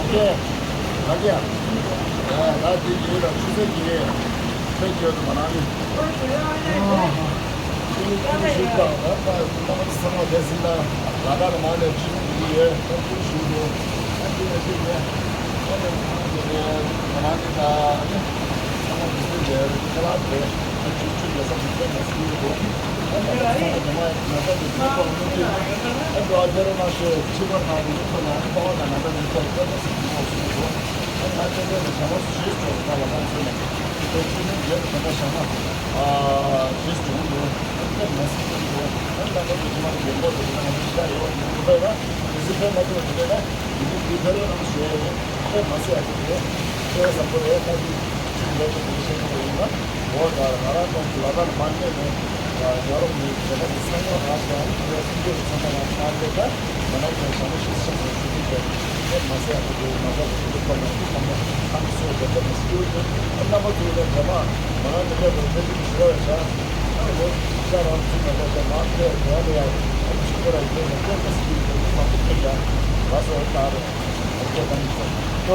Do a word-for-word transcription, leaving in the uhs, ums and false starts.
ཀྱེ། ད་ཀྱེ། ད་དེ་ཡིན་ལ་ཆུ་ཚོད་ཀྱི་ཕེབས་ཀྱི་ཡོད་དུ་མ་ནང་ནི། ཨོ། ཁྱེད་ནི་ཁྱེད་ནི་ཞིག་དང་ད་ད་རྣམ་པ་ཚང་མ་བསྡད་ཟིན་ན་ལ་དྭགས་ལ་མ་ནས་ཕྱི་ནི་འགྲོ་གི་ཡོད། ད་ཁྱེད་ནི་ཞིག་འགྲོ། ད་ཁྱེད་ནི་ཞིག་ནས་ད་ནི་ཁོང་གི་ནས་མ་ནང་ནི་ད་ནི་ཚང་མ་དུས་ཚོད་དེར་ཁ་ལག་དེ་ད་ཆུ་ཆུ་རྒྱལ་ས་མི་ཚད་མ་ཟིན་འགྲོ། ད་ནི་ཚང་མ་ཉི་མ་ཡང་ན་ད་ནི་ཁོང་གི་ནི་ད་འགྲོ་བ་དེ་རུ་མ་ཤེས་ཕྱི་པར་ད་ནི་ཁོང་ན་ནི་པ་བ་ད་ན་ད་ནི་ཚད་དེ་ད་ཟིན་འགྲོ་ཟིན་འགྲོ། ད་ང་ཚོ་ནས་ཞྭ་མོ་ཞེས་འགྲོ་ད་ལ་ཁང་ཚོ་ནས་དེ་ཆུ་ནས་རྒྱལ་དུ་ད་ཞྭ་མོ་ཞེས་འགྲོ་འགྲོ། ད་ནས་སྲིད་དུ་འགྲོ། ད་ལ་ཁང་ཚོ་ནས་རྒྱལ་པོ་དེ་ང་ཚོ་ཤ་ཡོད་ཡོད་པས་ན་དེ་ཚོ་ཕན་མ་ཐོགས་དེ་ན་དེ་ཚོ་དེ་ཕན་རོགས་རྣམས་ཞེས་ཡོད་ཕན་མ་སྲིད་ཡ་དེ་དེ་ཕན་བཟང་པོ་རེད། ད་དེ་ཆུ་འགྲོ་དེ་དེ་ཤེས་ཐུབ་པ་ཡིན་ན། འོ་ད་ང་རང་ཚོ་ལ་དྭགས་མ་སླེབས་ནས་ཡ་རོགས་མི་ཟེར་ན་དེ་ཚང་མ་རག་སོང་། ཨ་ནི་ང་སེམས་ཅན་ཚང་མ་རག་སོང་། ཨ་ནི་ད་ང་རང་ཚོ་ཞྭ་མོ་ཞིག་ཤེས་ཡོད་ཞུ་གི་ཡོད། ཨེ་མ་ཟད་ཨ་ནི་དེ་ང་ཚོ་དེ་ཚོ་ཁོ་ན་ཚང་མ་ཨ་ནི་སོ་བརྒྱ་ཆ་ནས་སྐྱེ་བོ་ཡོད། ཨ་རྣམ་པ་ཚོ་ལ་རྗེས་མ་ང་རང་མི་སླེབས་པར་ཕན་ཚུན་ཞུ་ར་བའི་ཤ་ཨ་ནི་ལོ་ཤ་རང་ཚུན་ང་ཚོ་ཤ་མ་ཕེ་དེ་ཡ་ལ་ཡ་ཨ་ནི་ཞུ་གི་ར་ཡོད་ན་ཁོ་ན་སྐྱེ་བོ་ཡོད་མི་མང་པོ་ཕེ་ཡ་ལ་སོ་ད་རེད། ཨ་ནི་ཁྱེད་ད་ནི་ཚོ།